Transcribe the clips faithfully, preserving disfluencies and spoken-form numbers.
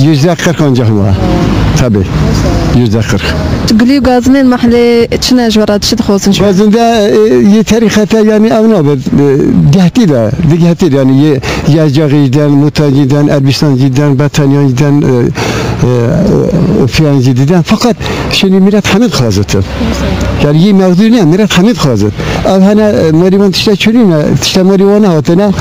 Yüzde kırk ancak var. Tabii. Yüzde kırk. Gulî û gazinên mehlê çi ne ji we re, çi dixwazin ji we? Gazinde, e, yê terîxete, yani ew nabe, e, gehtî de, digehtî de, yani yê Yezcaxî jî den, Mutancî den, Elbîstancî den, Betanyacî den, e, e, Ofiyancî diden. Fakat şimdi millet hemî dixwazit. Yani yê mexdûr ne, millet hemî dixwazit. Ev hene, e, merî wan tişte çûnî ne, tişte merî wan nehatine. E,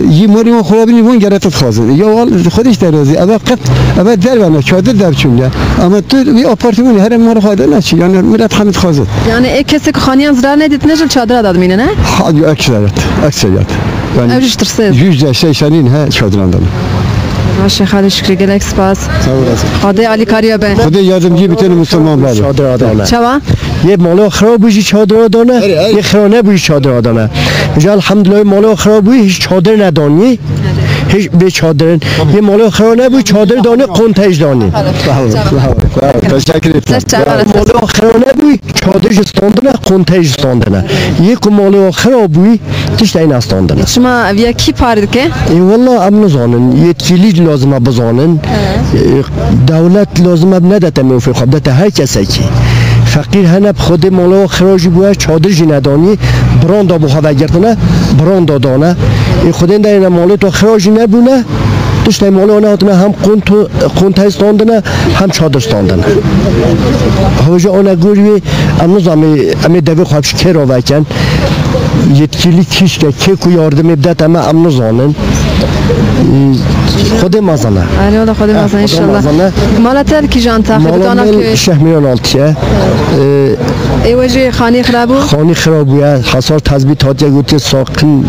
yî merî wan xurabînî wan gere tu dixwazin. Ya wal, Xwedê ji te razî. Eve qet, eve derve ne, çadir derçûn ne. Ama tu bir apartmanı her mala xwe de neçî. Yani millet hemî dixwazin. Yani ê kesê ku xaniyan zirar nedîtine ji çadira da dimîne, ne? Ha, ekseriyet, ekseriyet. Yani Ew jî ji tirsê. Yüzde seksenîn he çadiran da. Baş e, Xalê Şükrî, gelek spas. Sağ olasın. Xwedê alîkariya be. Xwedê yardımcı bütün Müslüman baba. Çadir adana. Çawa? Yê mala xira bû jî çadira dane, Erê, erê. Yê xira nebû jî çadira dane. Îca elhamdulillah mala xira bû hiç çadir nedanî. Hiç bê çadirin. Yê mala xira nebû çadir danî, kontej danî. Sağ ol, sağ ol, sağ ol. Teşekkür ederim. Ser çava. Mala xira nebû çadir jî standine, kontej jî standine. Yê ku mala xira bû tiştê nestandine. Şima ev yekî par dike? Ê, walla em nizanin. Yetkîlî lazim e bizanin. He. Ê, dewlet lazim e nedete mewfê xwe, bidete her kesekî. Feqîr hene bi Xwedê mala xira jî bûye, çadir jî nedanî. Branda bi xwe vegirtine, branda dane. Ê, Xwedên derêne malê to xira jî nebûne. Tiştê malê wan nehatine hem qont-, qontey standine, hem çadir standine. Hewce ana gor wê, em nizanî, em ê devê xwe bi kê re vekin. Yetkîlî kîşke, kê ku yardimê bidete me, em nizanin. Xwedê mezin e. Erê, wala Xwedê mezin, inşallah. Mala te li kîjan taxê bi dana kê? Şehmîran Altiye. Ê we jî xanî xira bû? Xanî xira bûye. Hesar tezbît hatiye gotiye saqin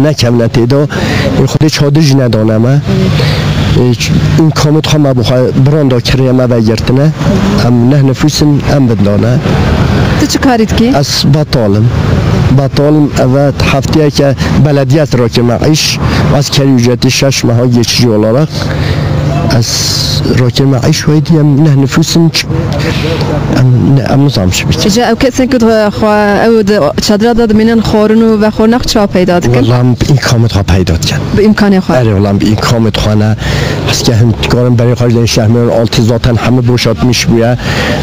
nekevne tê de. Ê, Xwedê çadir jî nedane me. Ê, ç-, îmkanê xwe me bi xwe branda kiriye me vegirtine. Em neh nifûs in, em bindane. Tu çi karî dikî? Ez betal im. Betal im, evet, hefteyeke belediye rakirime îş. Asgari ücreti şeş meha geçici olarak. Ez rakirime îş, wê dî em neh nifûs in, ç-, em ne, em nizanim çi bikin. Îca ew kesên ku di xwe, ew di çadira de dimînin, xwarin û vexwarin xwe çawa peyda dikin? Wela em bi îmkanê xwe peyda dikin. Bi îmkanê xwe? Erê, wela em bi îmkanê xwe ne. Hezke hin dikarin berê xwe ji şehmêran altî zaten hemî boşaltmiş bûye.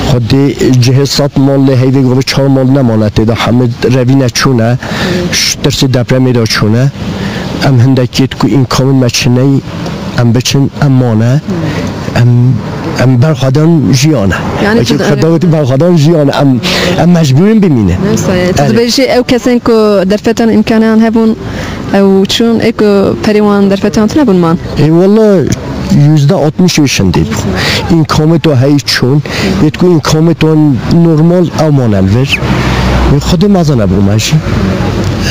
Xwedê cihê sed mal lê heyvê gavê çar mal nemane tê de, hemî revîne çûne. Ji tirsê depremê de çûne. Em hindek yêt ku îmkanê me çiney, em biçin, em mane. Em, em berxwedan jiyane. Yani Wekî tu de- Xwedawetî berxwedan jiyane. Em, em mecbûrin bimîne. Ne wisa ye. Tu Erê. Dibêjî ew kesên ku derfetan îmkanan hebûn, ew çûn, ê ku perê wan derfetan tune bûn man? Ê, wela yüzde altmış şindê bû. Înkamê to hey çûn, yê ku înkamê to normal ew mane li vir. Wê Xwedê mezin e bo me jî.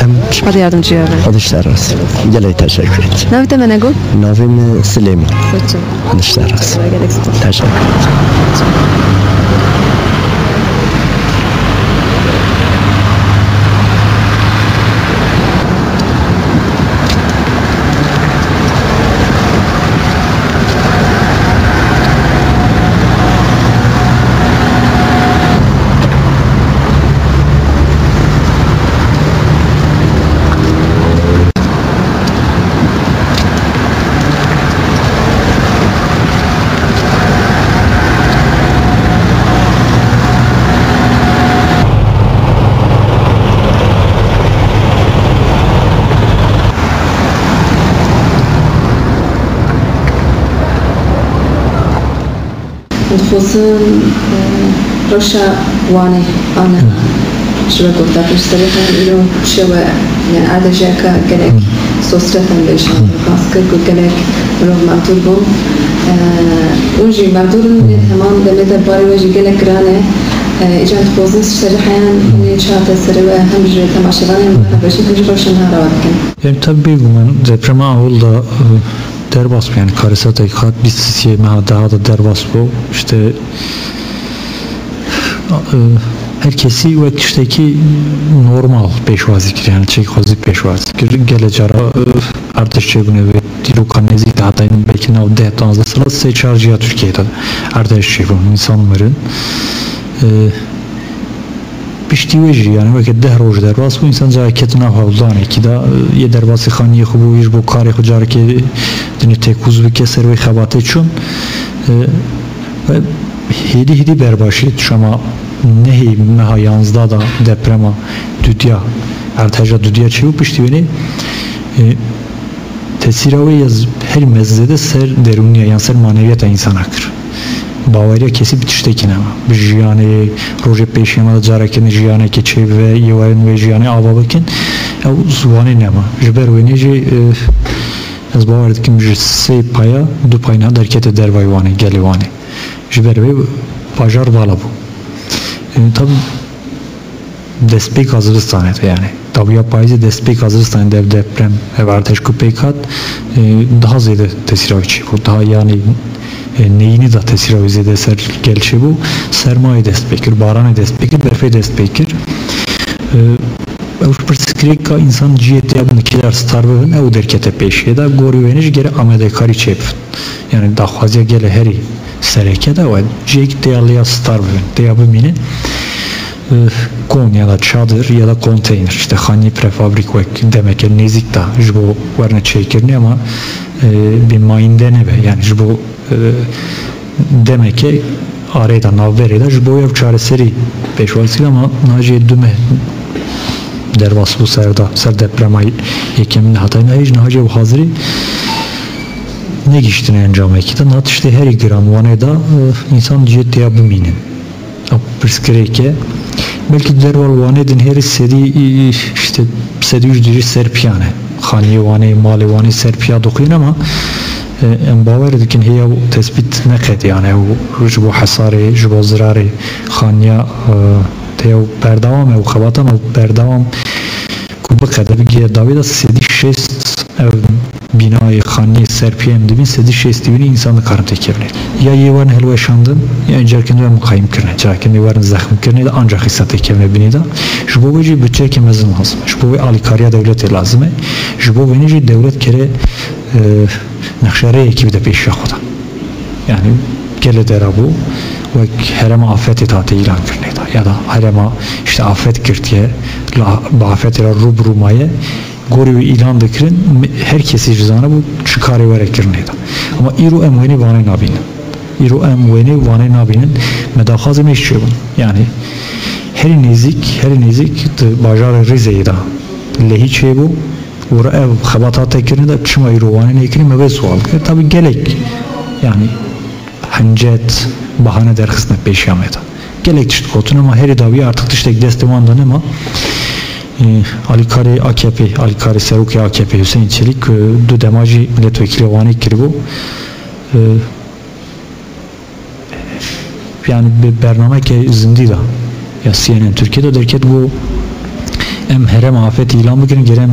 Em Xwedê yardimcî be. Xwedê ji te razî. Gelek teşekkür ederim. Navê te me negu? Navê me Silêman. Xwedê. Xwedê ji te razî. Gelek spas. Teşekkür ederim. Dixwazim, e, rewşa Wanê ane ji we gote pişt serê xwe, îro şewe, yani erdhejiyeke gelek sosret em bêjin, kas kir ku gelek mirov mexdûr bûn. E, hûn jî mexdûr in, lê heman demê de barê we jî gelek giran e. E, îcar dixwazin ji serê heyan hûn ê çi hate serê we hem ji temaşevanên me re bêjin, hem jî rewşa niha re we bikin. Em tabi bêguman deprema ewil de, e, derbas bû, yani karesatek hat bîst sê meha deha de derbas bû. İşte, e, her kesî wek tiştekî normal pêşwazî kir, yani çek xwezî pêşwazî kir. Gele cara, e, artêş çêbûne wê dîroka nêzîk de, heta belkî nav deh panzdeh sala sê çar ciya Tirkiyeyê de artêş çêbûn, insan mirin. E, Piştî wê jî, yani weke deh roj derbas bû, însan careke ket nav hewldanekî de, e, yê derbasî xaniyê xwe bû, yê ji bo karê xwe carekê dinê têkoz bike, ser wê xebatê çûn. E, ve hêdî hêdî berbaşî şema nehê meha yanzdeh da deprema dudiya, erdheja dudiya çêbû, piştî wênê, e, tesîra wê ya z-, herî mezêde ser derûniya yan ser maneviyata însana kir. Baweriya kesî bi tiştekî nema. Bi jiyanê, rojê pêşiya me de carekê ne jiyanekê çêbibe, yê werin wê jiyanê ava bikin. Ew ziwanê nema. Ji ber wênê jî, eh, ez bawer dikim ji sê paya du pay niha derkete dervayê Wanê, gelê Wanê. Ji ber wê bajar vala bû. Eh, tab-, destpêka zivistanê de, yani dawiya payîzê, destpêka zivistanê de ev deprem, ev erdhej ku pêk hat, e, daha zêde tesîra wî çêbû. Daha yani, e, neyînî da tesîra wî zêde ser gel çêbû. Sermayê dest pê kir, baranê dest pê kir, berfê dest pê kir. E, ew pirsgirêka însan cihê tê ya bin kê der star bibin, ew derkete pêşiyê de. Gorî wênê jî gere amadekarî çêbibin. Yani daxwaziya gelê herî sereke de we cihek tê ya lêya star bibin, tê ya bimînin. Eh, kon ya da çadir ya da konteyner, işte xanî prefabrik wek demeke nêzîk de ji bo werine çêkirinê, ama, eh, bi mayînde nebe. Yani ji bo, eh, demeke arê de, navberê de ji bo ev çareserî pêşwazî kir, ama niha jî du meh derbas bû ser de, ser deprema yekem hatayî niha jî, niha jî ew hazirî negihiştine encamekî de. Niha tiştê herî giran Wanê de, eh, însan cihê tê ya bimînin. Ew pirsgirêk e. Belkî derval Wanê dinêrî sedî, işte, sedî û jî ser piyan e. Xaniyê Wanê, malê Wanê ser piya dixwîn, ama, e, em bawer dikin hê ew tespît neqediyane. Ew ji bo hesarê, ji bo zirarê xaniya, e, tê ew berdewam e, ew xebatan ew berdewam ku biqede bigihê dawî de sedî şêst ev bînayê xaniyê ser piyê em dibîn, sedî şêstî wînî însan dikarin têkevine. Ya yê werin hilweşandin, ya carkên wê miqayîm kirine, carkên wê werin zexm kirine de ancax îsa têkevine binê de. Ji bo wê jî budceyeke mezin lazim e. Ji bo wê alîkariya dewletê lazim e. Ji bo wênê jî dewlet kere, e, nexşereyekî bide pêşiya xwe de. Yani gelê dera bû, wek herêma afetê hate îlan kirinê de, ya da herêma işte afet girtiye, la, bi afetê re rû bi rû maye, gorî wî îlan dikirin, me-, her kesî jî zanibû çi karê were kirinê de. Ama îro em wênê Wanê nabînin. Îro em wênê Wanê nabînin, me daxwazê me jî çêbûn. Yani herî nêzîk, herî nêzîk di bajarê Rîzeyê de lehî çêbû. Û re ev xebat hate kirin de çima îro Wanê nêkirin, me vê sual kir. Tabi gelek, yani, hincet, bahane derxistine pêşiya me de. Gelek tişt gotin, ama herî dawî artık tiştek destê wan de nema. E, alîkarê A K P, alîkarê serokê A K P Hüseyin Çelik, e, du dema jî milletvekilê Wanê kiribû. E, yani bi bernameke zindî de ya C N N Türkiye de derket, got, em herêma afetê îlan bikin, gere em,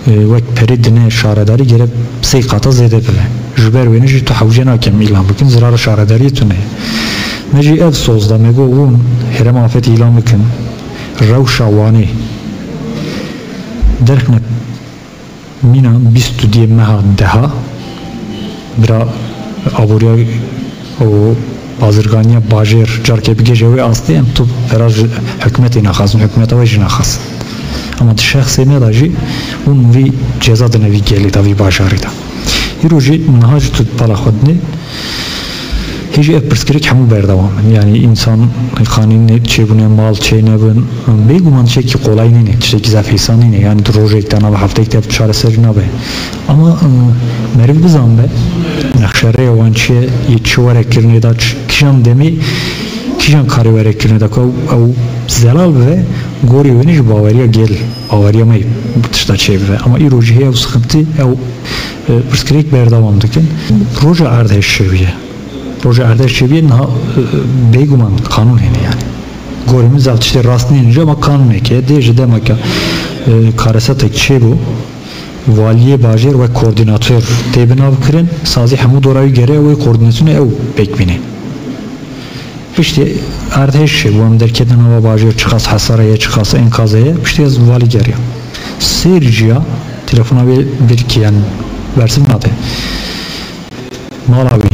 e, wek perê dine şaredarî gere sey qata zêde bibe. Ji ber wêne jî tu hewce nake em îlan bikin, zirara şaredariyê tune ye. Me jî ev soz da, me got, hûn herêma afetê îlan bikin, rewşa Wanê derxine mîna bîst û duyê meha deha, bira aboriya û bazirganiya bajêr carke bigêje wê astê, em tu vera ji hikûmetê naxwazin, hikûmeta we jî naxwazin. Ama di şexsê me de jî hûn vî ceza dine vî gelê de, vî bajarê de. Îro jî niha jî tu pala xwe dinê. Hê jî ev pirsgirêk hemû berdewam in. Yani însan xanî ne-, çêbûne, mal çênebin. Bêguman tiştekî qolay nîne, tiştekî zaf hêsan nîne. Yani di rojek de, nava hefteyek de ev çareserî nabe. Ama, e, meriv bizanbe, nexşerêya wan çi ye, yê çi were kirinê de, çi, kîjan demê, kîjan karê were kirinê de, ku ew, ew zelal bibe, gorî wênê ji baweriya gel, baweriya me bi tişta çêbibe. Ama îro jî heye ew sixintî, ew, e, pirsgirêk berdewam dikin. Roja erdhej çêbûye. Roja erdhej çêbûye niha, e, bêguman qanûn hene yani. Gorî min zaf tiştê rast nînin jî, ama qanûneke dê ji demeke, e, karesetek çêbû, valiyê bajêr wek koordînator tê binavkirin, sazî hemû dora wî gere wê koordînasyonê ew pêk bîne. Piştî erdhej çêbû, em derketin nava bajêr, çiqas hesare ye, çiqas enkaz heye, piştî ez valî geriya. Sêr ciya, telefona wê birkî, yani bersiv nade. Mala wî,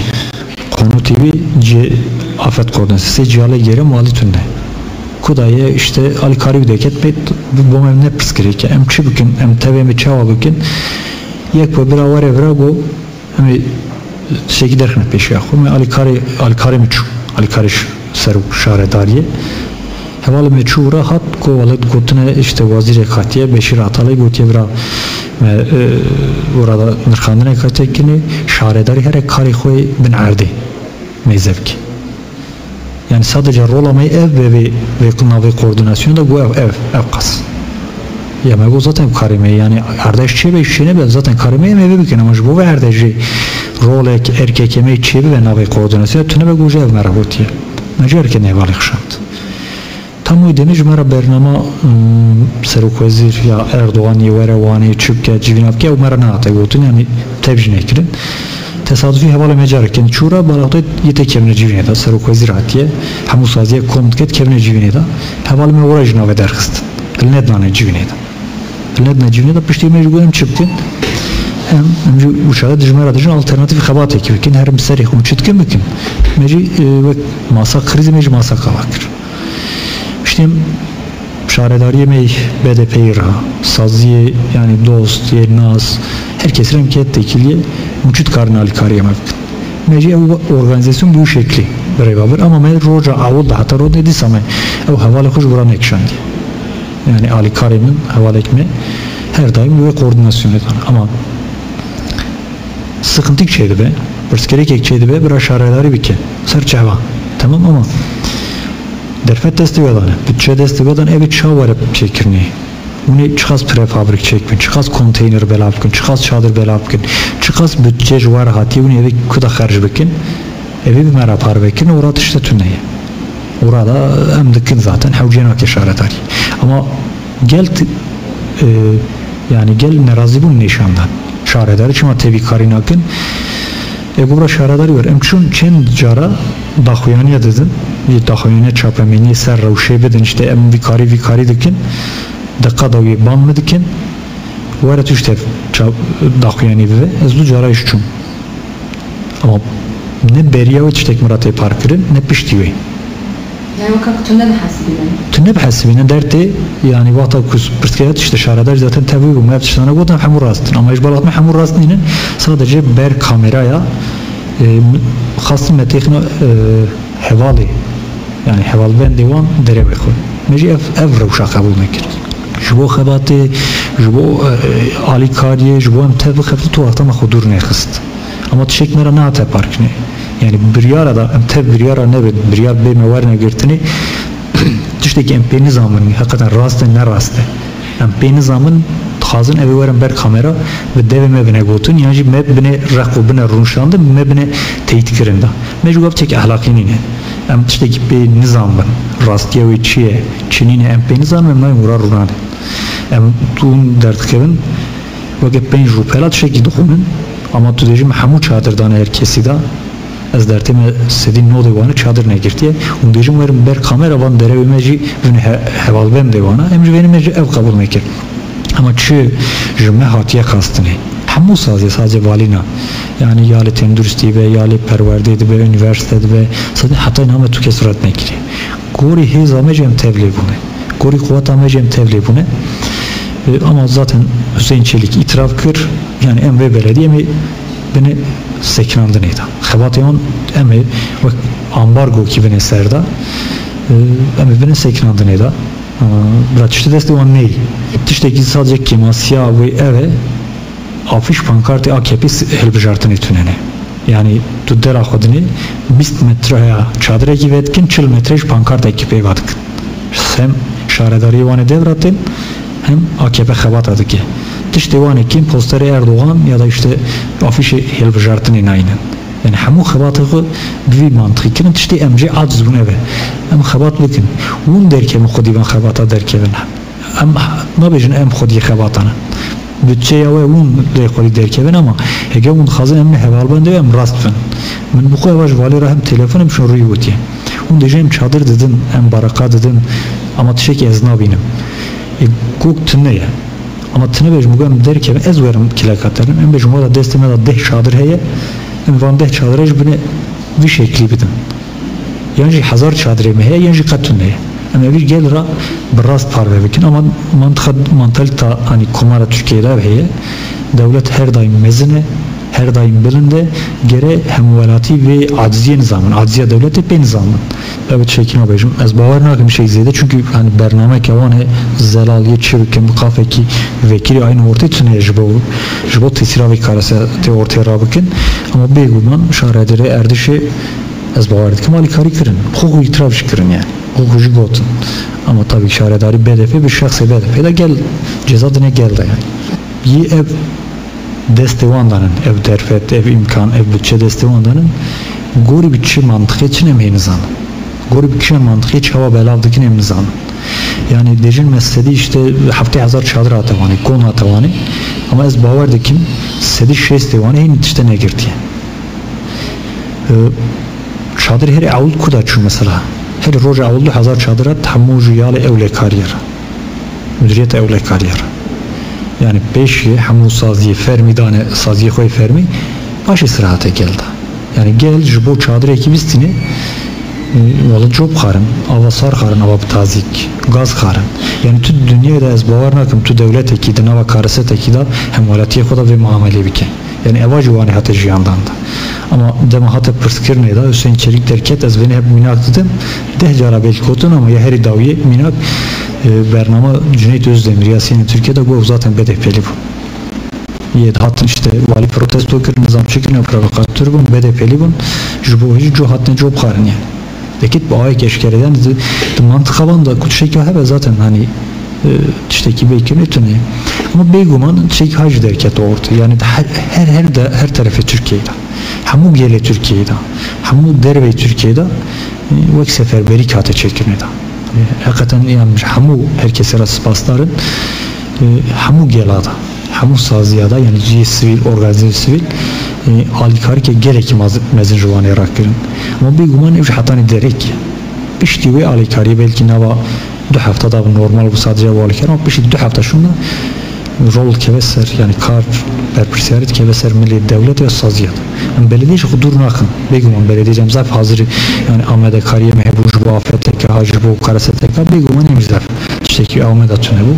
qonûtê wî cihê afet koordînasyonê, sê ciya lê gere, malî tune. Ku da ye işte alîkarî wî deket pê, bo me ne pirsgirêk e. Em çi bikin? Em tevê me çawa bikin? Yek we bira were vira got, em ê tiştekî derxine pêşiya xwe. Me alîkarê, alîkarê min çû. Alîkarê ş-, serok şaredariyê. Hevalê me çû wira hat, got, wele gotine işte wezîrek hatiye, Beşîr Atalay gotiye bira me, e, wira da nirxandinek hatiye kirinê, şaredarî here karê xwe bin erdê mêze bike. Yani sadece rola me ev be vê, vê navê koordinasyonu da got ev, ev, ev qas. Ya me got zaten ev karê me, yani erdhej çê be, çê nebe, zaten karê me em ê vê bikin, ama ji bo vê erdhejê rolek, erkekê me çê bibe navê koordinasyonu, tune be got ji ev me re gotiye. Me careke nêvalê xişand. Tam wê demê ji me re bernama, ım, serokwezîr ya Erdogan yê were Wanê çi bike, civîna bike, ew me re nehate gotin, yani tev jî nekirin. Tesadufî hevalê me carekên çû re, bala xwe yê te kevine civînê de, serokwezîr hatiye, hemû saziye kom diket, kevine civînê de. Hevalê me wira jî navê derxistin. Li nedane civînê de. Li nedane civînê de piştî me jî got em çi bikin? Em, em jî wişare dijmera dijin alternatîf xebatekî bikin. Herim serê xwe çi dikin bikin. Me jî, e, wek masa krîzê me jî masa kava kir. Piştî em şaredariyê me B D P'yê re, saziyê, yani dost, yê nas, her kesî re em ket têkiliyê, hûn çi dikarin alîkariya me bikin. Me jî ew organîzasyon bi wî şeklî birêve bir, ama me roja ewil de heta rojê dîsa me ew hevalê xwe ji wira nekişandiye. Yani alîkarê min, hevalek me her daîm wê koordinasyonê de ne. Ama sıkıntı çêdibe, pirsgirêkek çêdibe, bira şaredarî bike. Ser çava. Tamam ama derfet destê we de ne, bütçe destê we de ne, ev ê çawa were çêkirinê? Hûn ê çiqas prefabrik çêkin, çiqas konteyner belav bikin, çiqas çadir belav bikin, çiqas bütçe ji we re hatiye, hûn ê ev ê ku de xerc bikin? Ev ê bi me re parve kirin, ora tişte tune ye. Ora da em dikin zaten, hewce nake şaredarî. Ama gel t-, e, yani gel nerazîbûn nîşan dan. Şaredarî çima tevî karî nakin? E, gobra şaredarî wer. Em çûn çend cara daxuyaniya didin. Yê daxuyaniya çapemeniyê ser rewşê bidin, işte em vî karî, vî karî dikin. Deqa da wê ban min dikin. Were tu ji te ça-, daxuyanî bibe. Ez du cara jî çûm. Ama ne beriya wê tiştek min re tê parkirin, ne piştî wê. Yani weka ku tu nebihesibîne. Tu nebihesibîne dertê, yani wexta ku pirsgirêk tiştê şaredar zaten tevî bû, me ev tiştane gotin hemû rast in. Ama ji balat me hemû rast nînin, sadece ber kameraya, e, xastin me têxine, e, hevalê, yani hevalbendê wan derewê xwe. Me jî ev, ev rewşa qebûl nekir. Ji bo xebatê, ji bo, e, alîkariyê, ji bo em tev bixebtin, tu wexta me xwe dûr nêxist. Ama tiştek me re nehate parkine. Yani biryara da, em tev biryara nebe, biryar bê me werne girtinê, tiştekî em pê nizamin, heqeten rast e, ne rast e. Em pê nizamin, dixwazin ev ê werin ber kamera, bi devê me bine gotin, yan jî me bine req û bine rûniştandin, me bine teyîdkirin de. Me jî wek têk ehlaqî nîne. Em tiştekî pê nizamin, rastiya wê çi ye, çi nîne, em pê nizanin, em nayên wira rûnanê. Em tûn derdikevin, weke pênc rûpela tiştekî dixwînin, ama tu dêjî me hemû çadir dane her kesî de. Ez dertê me sedî nodê wane çadir negirtiye. Hûn dêjin werin ber kamera van derewê me jî vin he-, hevalbendê wana. Em jî vênê me jî ev qebûl nekir. Ama çi ji me hatiye xastinê? Hemû sazê, sazê valîna. Yani ya li tenduristî be, ya li perwerdê dibe, unîversîte dibe, sazê heta name tu kes red nekiriye. Gorî hêza me jî em tevlê bûne. Gorî quweta me jî em tevlê bûne. E, ama zaten Hüseyin Çelik îtiraf kir, yani em vê belediyê em ê bine sekinandinê de. Xebatê wan em ê wek ambargo kî bine ser de, e, em ê bine sekinandinê de. E, bira tiştê destê wan neyê. Tiştekî sadece kêmasiya wê ev e, afîş pankartê A K P s-, hilbijartinê tune ne. Yani tu dera xwe dinê, bîst metreya çadirekî vedikin, çil metre ji pankartekî pê vedikin. Hem şaredariyê wan ê dev re tên, hem A K P xebata dike. Tiştê wan ê kêm posterê Erdogan ya da işte afîşê hilbijartinê nayînin. Yani hemû xebatê xwe bi vî mantixî kirin, tiştê em jê aciz bûne ve. Em xebat bikin. Hûn derkevin xwedî van xebata derkevin. Em nabêjin em xwedî xebatan in. Budçeya we hûn lê xwedî derkevin, ama heke hûn dixwazin em ne hevalbendê we, em rast bin. Min bi xwe eva ji valê re hem telefon hem şûn rûyî gotiye. Hûn dêjin em çadir didin, em bareqa didin, ama tiştekî ez nabînim. Ê, gog tune ye. Ama tune be ji bo em derkevin, ez werim kileka terin. Em bêjin wela destê me de deh çadir heye, em van deh çadire ji binê vî şeklî bidin. Yan jî hezar çadirê me heye, yan jî qet tune ye. Em ê vî gel re bi rast parve bikin. Ama mantiqa, mantalîta, hanî, komara Tirkiyeyê de ev heye. Dewlet her daîm mezin e, her daîm bilind e. Gere hemwelatî vê aciziyê nizamin, aciziya dewletê pê nizamin. Ev tiştekî nabêjim. Ez bawer nakim tiştek zêde, çunkî, hanî, bernameke wan e, zelal yê çi bikin, bi qafekî vekirî aynî ortê tune ye ji bo, ji bo tesîra vê karesetê ortê rabikin. Ama bêguman şaredarê Erdişê, ez bawer dikim, alîkarî kirin. Xwe xwe îtiraf jî kirin yani. Xwe xwe jî gotin. Ama tabii ki şaredarî B D P bi şexsê B D P de gel ceza dine gel de yani. Yê ev destê wan danin, ev derfet, ev îmkan, ev budçe destê wan danin. Gorî bi çi mantiqê çi em hê nizanin. Gorî bi kîjan mantiqê çawa belav dikin em nizanin. Yani dêjin me sedî işte heftê hezar çadir hate wanê, kon hate wanê. Ama ez bawer dikim sedî şêstê wanê hîn tişte negirtiye. Ee, çadir herî ewil ku da çû mesela? Herî roja ewil du hezar çadir hat hemû ji yalê ewlekariyê re. Müdüriyeta ewlekariyê re. Yani pêşî hemû saziyê fermî dane, saziyê xwe yê fermî, paşê sira hate gel de. Yani gel ji bo çadirekî bistîne, e, wala cop xarin, ava sar xarin, ava bi tazîk, gaz xarin. Yani tu dinyayê de ez bawer nakim tu dewletekî di nava karesetekî de hemwelatiyê xwe de vê muamelê bike. Yani eva jî wanê hate jiyandan de. Ama dema hate pirskirinê de Hüseyin Çelik derket, ez vênê hep mînak didim. Deh cara belkî gotin ama ya herî dawiyê mînak, e, bernama Cüneyt Özdemir ya Siyonê Tirkiye de got zaten B D P'li bû. Yê dihatin işte valî protesto kir, nizam çi kirin, provokatör bûn, B D P'li bûn. Ji bo hêj co hatine cop xarin yani. Dekit bi awayek eşkere, yani di, di mantiqa van da ku tiştekî hebe zaten, hani, e, tiştekî bê kirine tune. Ama bêguman tiştekî ha jî derket ortê. Yani di her, her, her de, her terefê Tirkiyeyê de. Hemû gelê Tirkiyeyê de. Hemû derveyê Tirkiyeyê de, e, wek seferberî hate çêkirinê de. E, heqeten yani hemû her kesê re spasdar in. E, hemû gela de. Hemû saziya de, yani cihê sivîl, organîzeyê sivîl, e, alîkarîke gelekî maz-, mezin ji wanê re kirin. Ama bêguman ev ji hetanî derek e. Piştî wê alîkariyê belkî nava du hefta da bi normal bû, sadece ew alîkar, ama piştî du hefta şûnda rol dikeve ser, yani kar, berpirsiyarî dikeve ser milê dewlet ya saziya de. Em belediyê ji xwe dûr naxin. Bêguman belediyê em zaf hazir, yani amadekariyê me hebû ji bo afeteke, ha ji bo kareseteke, bêguman em zaf tiştekî amade tune bû.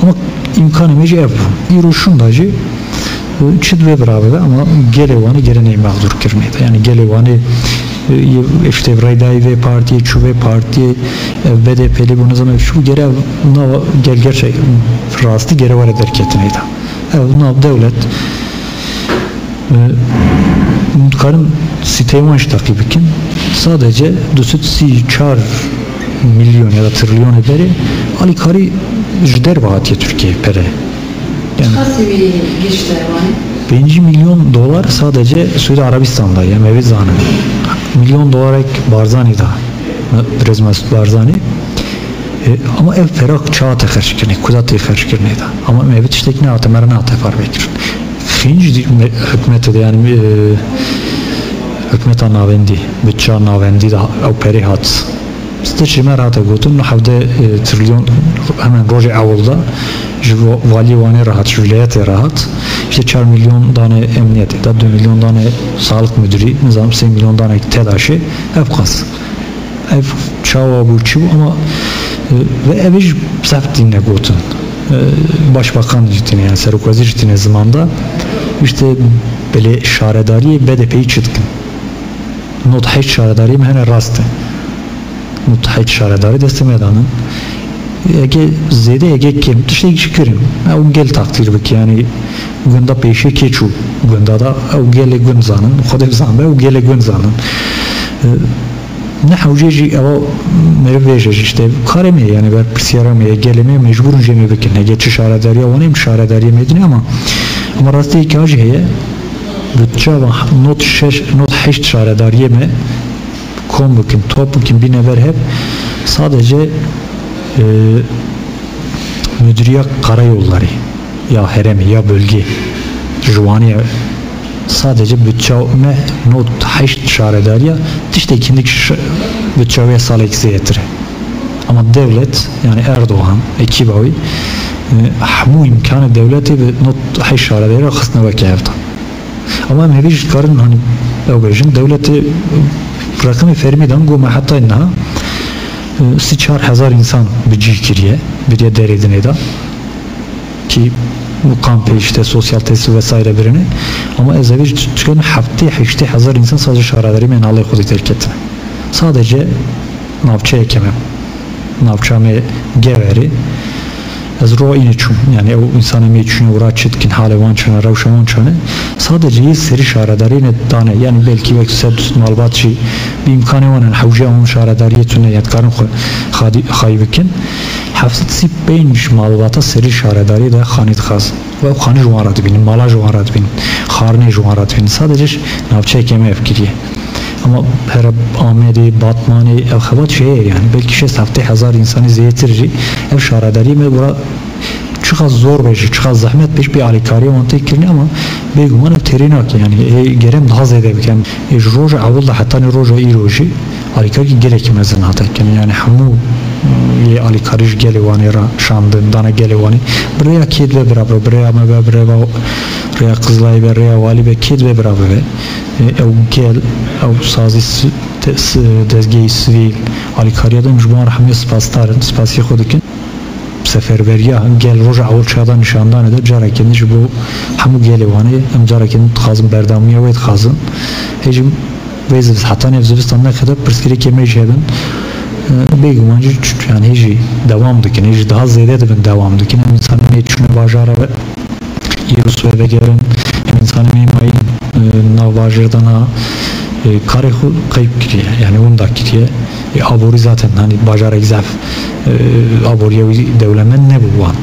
Ama îmkanê me jî ev bû. Îro şûnda jî, e, çi divê birave be, ama gelê Wanê gere neyê mexdûr kirinê de. Yani gelê Wanê, e, yê, işte, rêdayî vê partiyê, çû vê partiyê, ev B D P'lî bû, nizam ev çi bû, gere ev nava gel gerçek rastî gere were derketinê de. Ev nav dewlet, e, dikarin sîteyê wan jî teqîb bikin. Sadece du sed sî çar milyon ya da trilyonê berê alîkarî ji derve hatiye Tirkiyeyê pere. Yani Çiqa sêwî gişte Wanê? Pêncî milyon dolar sadece Suudi Arabistan'da, yani ev ê zanin. Milyon dolarek Barzanî da, Birêz Mesûd Barzanî. E, ama ev pera çawa tê xerckirinê, kuda tê xerckirinê de. Ama em ev tiştek nehate me re nehate parve kirin. Xînc dî me-, hikûmetê de, yani, e, hikûmeta navendî, budça navendî de ew perê hat. Stir ji me re hate gotin, neh hevdeh, e, trilyon hemen rojê ewil de ji va-, valiyê Wanê re hat, ji vilayetê re hat. İşte çar milyon dane emniyetê de, du milyon dane sağlık müdürü, nizam sê milyon dane TEDAŞê, ev qas. Ev çawa bû, çi bû ama, e, ve ev jî zaf tîne gotin. E, başbakan jî tîne, yani serokwezîr jî tîne zimanda. İşte belê şaredariyê B D P'yî çi dikin? Nod heşt şaredariyê me hene rast e. Nod heşt şaredarî destê me danin. Eke zêde, eke kêm, tiştek jî kirin. Ew gel takdîr bike, yani gunda pêşê kê çû gunda da, ew gelê gund zanin, Xwedê bizanbe, ew gelê gund zanin. E, ne hewce jî ewa meriv vêje jî işte karê me, yani berpirsiyara me, gelê me mecbûr in jê me bikin. Eke çi şaredariya wan em şaredariyê me dinê ama, ama rastiyê ka jî heye, Budça ve not şeş, not heşt şaredariyê me kom bikin, top bikin, bîne ber hev. Sadece, e, Müdüriya Karayolları ya heremê ya bölge ji Wanê sadece budça me not heşt şaredariya tiştek hindik ş-, budça wê salek zêtir e. Ama devlet, yani Erdoğan, ekiba wî, e, hemû îmkanê dewletê bi not heşt şaredariya xistine weke hev da. Ama em hevî jî dikarin, hani, ew bêjin, dewletê reqemê fermî dan, got me heta niha Sî çar hezar însan bi cî kiriye, biriye derê dinê de. Ki bu kampê işte sosyal tesis vesaire birini. Ama ez evê jî dikevim heftê heştê hezar însan sadece şaredarî me nalê xwe dî derketine. Sadece navçeyeke me. Navça me Geverê. Ez ro înê çûm. Yani ew însanê me çûne û ra çi dikin, halê wan çane, rewşa wan çane. Sadece yê serî şaredarî ne dane. Yani belkî wek sed du sed malbat jî bi îmkanê wan in hewce wan şaredariyê tune ya dikarin xwe xadî-, xayî bikin. Heft sed sî pênc malbata serî şaredariyê de xanî dixwazin. Ve xanî ji wan re dibînin, mala ji wan re dibînin, xarinê ji wan re dibînin. Sadece ji navçeyeke me ev kiriye. Ama here Amedê, Batmanê ev xebat çêye yani. Belkî şêst heftê hezar însanî zêdetir jî ev şaredariyê me wira çiqas zor be jî, çiqas zehmet be jî pê alîkariyê wan tê kirinê ama bêguman ev têrê nake. Yani ê gerem daha zêde bike. Ê ji roja ewil de hetanî roja îro jî alîkarî gelekî mezin hate kirin. Yani hemû, e, yê alîkarî ji gelê Wanê re şandin, dane gelê Wanê. Bi rêya kê dibe bira bibe, bi rêya me be, bi rêya, rêya Qizlayê be, rêya walî be, kê dibe bira bibe. E, ew gel, ew sazî si-, te-, si-, dezgehê sivîl, alîkariya de em ji wan re hemû spasdar in, spasiyê xwe dikin. Seferberiya gel roja ewil çawa da nîşandanê de carekê din ji bo hemû gelê Wanê em carekê din dixwazin berdewamiya wê dixwazin. Hê jî vê zivis-, heta nêv zivistan nexete pirsgirêkê me jî hebin. E, bêguman jî ç-, yani hê jî dewam dikin, hê jî daha zêde dibin dewam dikin. Em însanê me çûne bajara ve, Yêrûs ve vegerin, em însanê me mayîn, e, nav bajêr de na, e, karê xwe qeyb kiriye, yani winda kiriye. E, aborî zaten, hani bajarek zaf, e, aboriye wî dewlemend nebû wan.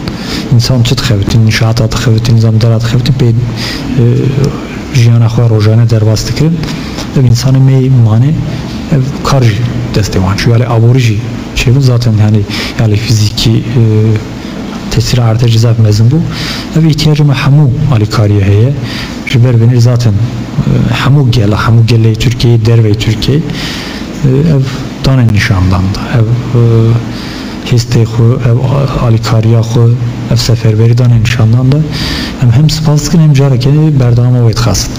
Însan çi dixebitin, inşaata dixebitin, nizam dera dixebitin, pê, e, jiyana xwe rojane derbas dikirin. Ev însanê me mane, ev kar jî destê wan çû. Yani aborî jî çêbû zaten, yani, yani fizîkî, e, tesîra erdê jî zaf mezin bû. Ev îhtiyacê me hemû alîkariyê heye. Ji ber vê zaten, e, hemû gela, hemû gelê Tirkiyeyê, derveyê Tirkiyeyê, e, ev dane nîşandan da. Ev, e, hêstê xwe, ev alîkariya xwe, ev seferberî dane nîşandan da. Em hem spas dikin, hem carekê berdewama wê dixwazin.